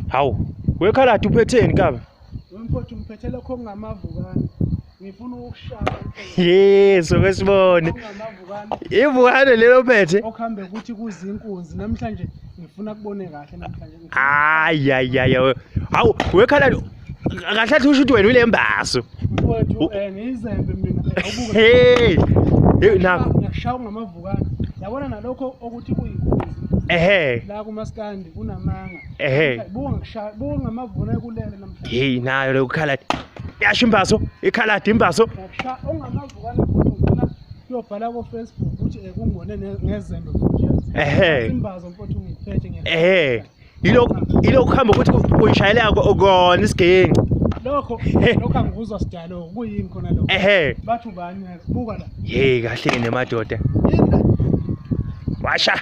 Hawu, wekhaladi uphetheni kabe? Wemfowethu ngiphethe lokho okungamavukane. Ngifuna ukukushaya. Yesu kwesibone. Okungamavukane. Ivukane lelo phethe. Okuhambe kuthi kuzinkunzi namhlanje ngifuna kubone kahle namhlanje. Hayi hayi hayi. Hawu, wekhaladi kahle athi usho ukuthi wena ulembaso. Mfowethu eh ngiyizembe mina. Awubuke. Hey. Hey nakho. Ngiyakushaya ngamavukane. Yabona nalokho okuthi kuyinkunzi. Ehhe. La kumaskandi kunamanga. Ehhe. Buka ngikushaya, buka ngamavukane kulele namhlanje. Hey nayo le ukhaladi. Yasho imbaso, ikhaladi imbaso. Ngiyakushaya ongamavukane futhi ngifuna kuyobhala ko Facebook ukuthi eh kungone ngezembe futhi. Ehhe. Imbazo mfowethu ngiphethe ngiya. Ehhe. Yilokhu kuhamba ukuthi kuyishayela kona isigenci. Lokho lokho angikuzwa sidalo kuyini khona lokho. Ehhe. Bathi ubani buka la. Hey kahle nemadoda. Yini la? Washa.